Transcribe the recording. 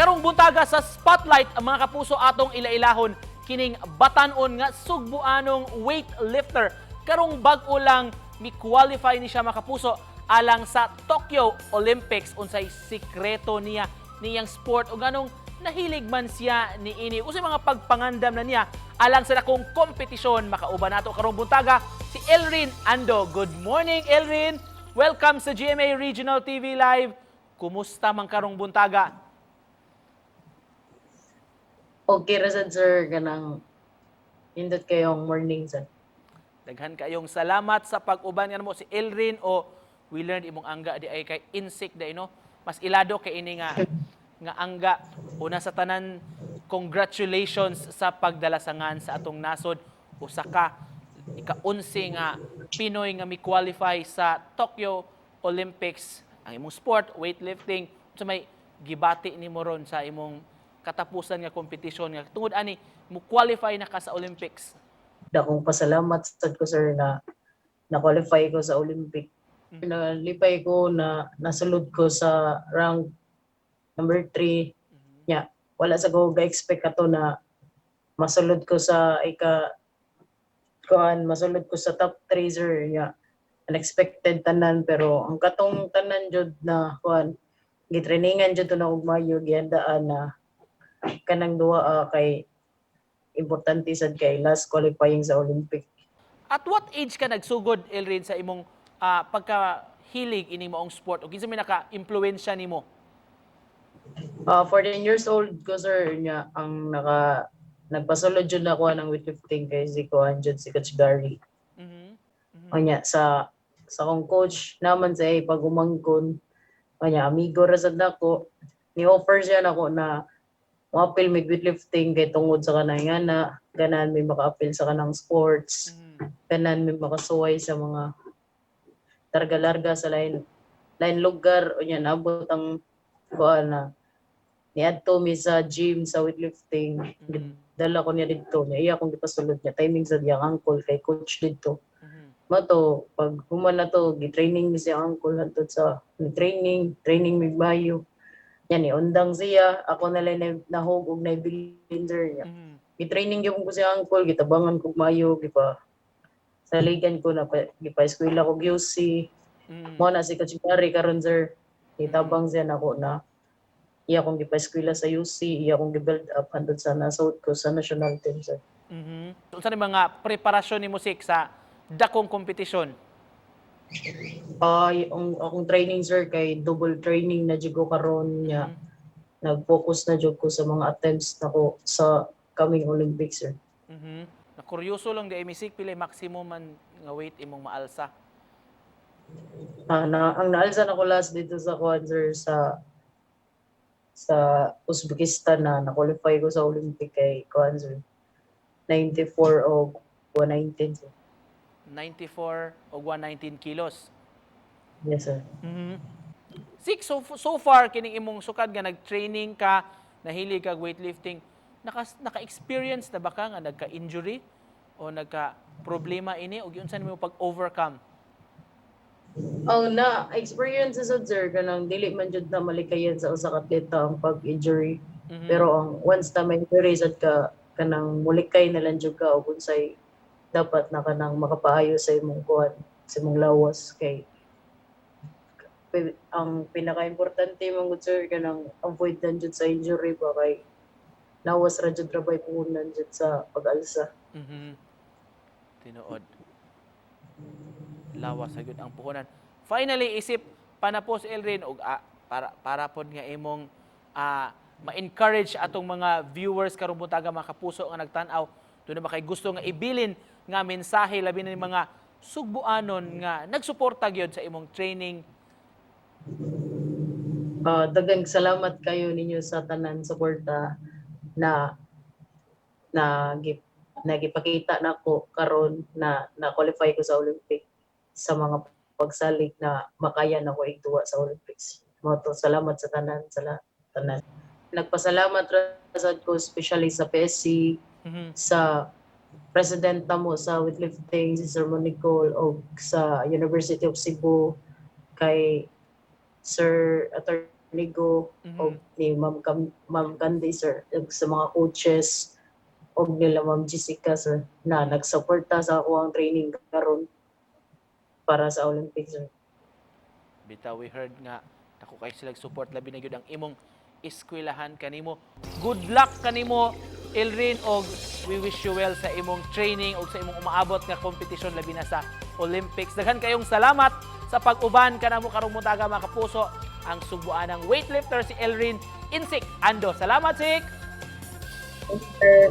Karong buntaga sa Spotlight, ang mga kapuso, atong ilailahon kining batan-on nga sugbuanong weightlifter. Karong bag-o lang mi-qualify ni siya, mga kapuso, alang sa Tokyo Olympics. Unsay sikreto niya niyang sport o ganong nahilig man siya ni ini? Unsay mga pagpangandam na niya alang sa dakong kompetisyon? Makauban nato karong buntaga si Elrin Ando. Good morning, Elrin. Welcome sa GMA Regional TV Live. Kumusta man karong buntaga? Okay ra sad, sir, kanang nindot kayong morning sad. Daghan kayong salamat sa pag-uban nga mo si Elrin o we learned imong angga di ay kay insect di no. Mas ilado kay ini nga nga angga. Una sa tanan, congratulations sa pagdalasangan sa atong nasod. Usa ka ika-11 nga Pinoy nga mi-qualify sa Tokyo Olympics. Ang imong sport, weightlifting, sa may gibati nimo ron sa imong katapusan nga kompetisyon nga tungod ani mo qualify na ka sa Olympics? Dakong pasalamat sad ko, sir, na na-qualify ko sa Olympic. Nalipay ko na nasulod ko sa rank number 3. Nya, wala sa ko ga-expect ato na masulod ko sa ika kuan, masulod ko sa top 3, sir. Nya, unexpected tanan, pero ang katong tanan jud na kuan, gitrainingan jud to na og maayo, gihandaan na kanang duwa kay importante sad kay last qualifying sa Olympic. At what age ka nagsugod, Elrin, sa imong pagkahilig ini maong sport o kinsa may naka-impluwensya nimo? 14 years old ko, sir, nya ang nagpasulod jud ako ng weightlifting kay si kuan jud, si Coach Gary. Unya sa akong coach naman sa pag umangkon, unya amigo ra sad nako, ni offer siya nako na moapil mig weightlifting kay tungod sa kanang nga na ganan may maka-apil sa kanang sports, ganan may makasuway sa mga larga-larga sa lain lain lugar. Unya naabot ang kuan na niadto mi sa gym sa weightlifting. Dala ko niya didto niya, iya akong gipasulod niya timing sa diyang uncle kay coach didto. Mao to, pag human na to, gi-training mi siya uncle hantod sa ni training training mig bayo yan, ni undang siya, ako na lang nahog og naibilin, sir, niya. Gi-training gyud ko siya uncle, gitabangan ko maayo, gipa saligan ko na pa, gipa eskwela ko UC. Mo na si Coach Gary karon, sir, gitabang siya nako na iya akong gipa-eskwela sa UC, iya akong gi-build up hantod sa nasuot ko sa national team, sir. Unsa ni mga preparasyon nimo, Sik, sa dakong kompetisyon? Ay, ang akong training, sir, kay double training na jud ko karon niya. Nag-focus na jud ko sa mga attempts nako sa coming Olympics, sir. Na kuryoso lang di ay mi, Sik, pila maximum man nga weight imong maalsa? Ah, na ang naalsa nako last dito sa kuan, sir, sa Uzbekistan na na-qualify ko sa Olympic kay kuan, sir, 94 o 119, sir. 94 o 119 kilos. Yes, sir. Sik, so far kining imong sukad nga nag-training ka, nahilig kag weightlifting, naka-experience na ba ka nga nagka-injury o nagka-problema ini o giunsa nimo pag-overcome? Oh, na experience sa, sir, kanang dili man jud na malikayan sa usa ka atleta ang pag-injury. Pero ang once na may injury sad ka, kanang mulikay na lang jud ka og unsay dapat na kanang makapaayo sa imong kuan, sa imong lawas, kay ang pinaka-importante man gud, sir, kanang avoid lang jud sa injury ba, kay lawas ra jud rabay puhunan jud sa pag-alsa. Tinuod. Lawas sa gyud ang puhunan. Finally, isip panapos, Elrin, og para para pod nga imong ma-encourage atong mga viewers karong buntaga, mga kapuso nga nagtan-aw, duna ba kay gusto nga ibilin nga mensahe, labi na ni mga sugbuanon nga nagsuporta gyud sa imong training? Daghang salamat kayo ninyo sa tanan suporta na na nagipakita nako karon na na-qualify ko sa Olympic, sa mga pagsalig na makaya na ko igduwa sa Olympics. Mao to, salamat sa tanan, sa lahat, tanan. Nagpasalamat ra sad ko especially sa PSC, sa president namo sa weightlifting, si Sir Monicol, o sa University of Cebu kay Sir Attorney Nigo og ni Ma'am Ma'am Candy, sir, ug sa mga coaches og nila Ma'am Jessica, sir, na nagsuporta sa ako ang training karon para sa Olympics, sir. Bitaw, we heard nga dako kay sila support, labi na gyud ang imong eskwelahan kanimo. Good luck kanimo, Elrin, og we wish you well sa imong training og sa imong umaabot nga competition, labi na sa Olympics. Daghan kayong salamat sa pag-uban kanamo karong buntaga, mga kapuso, ang sugbuanang weightlifter, si Elrin Insik Ando. Salamat, Sik! Sir.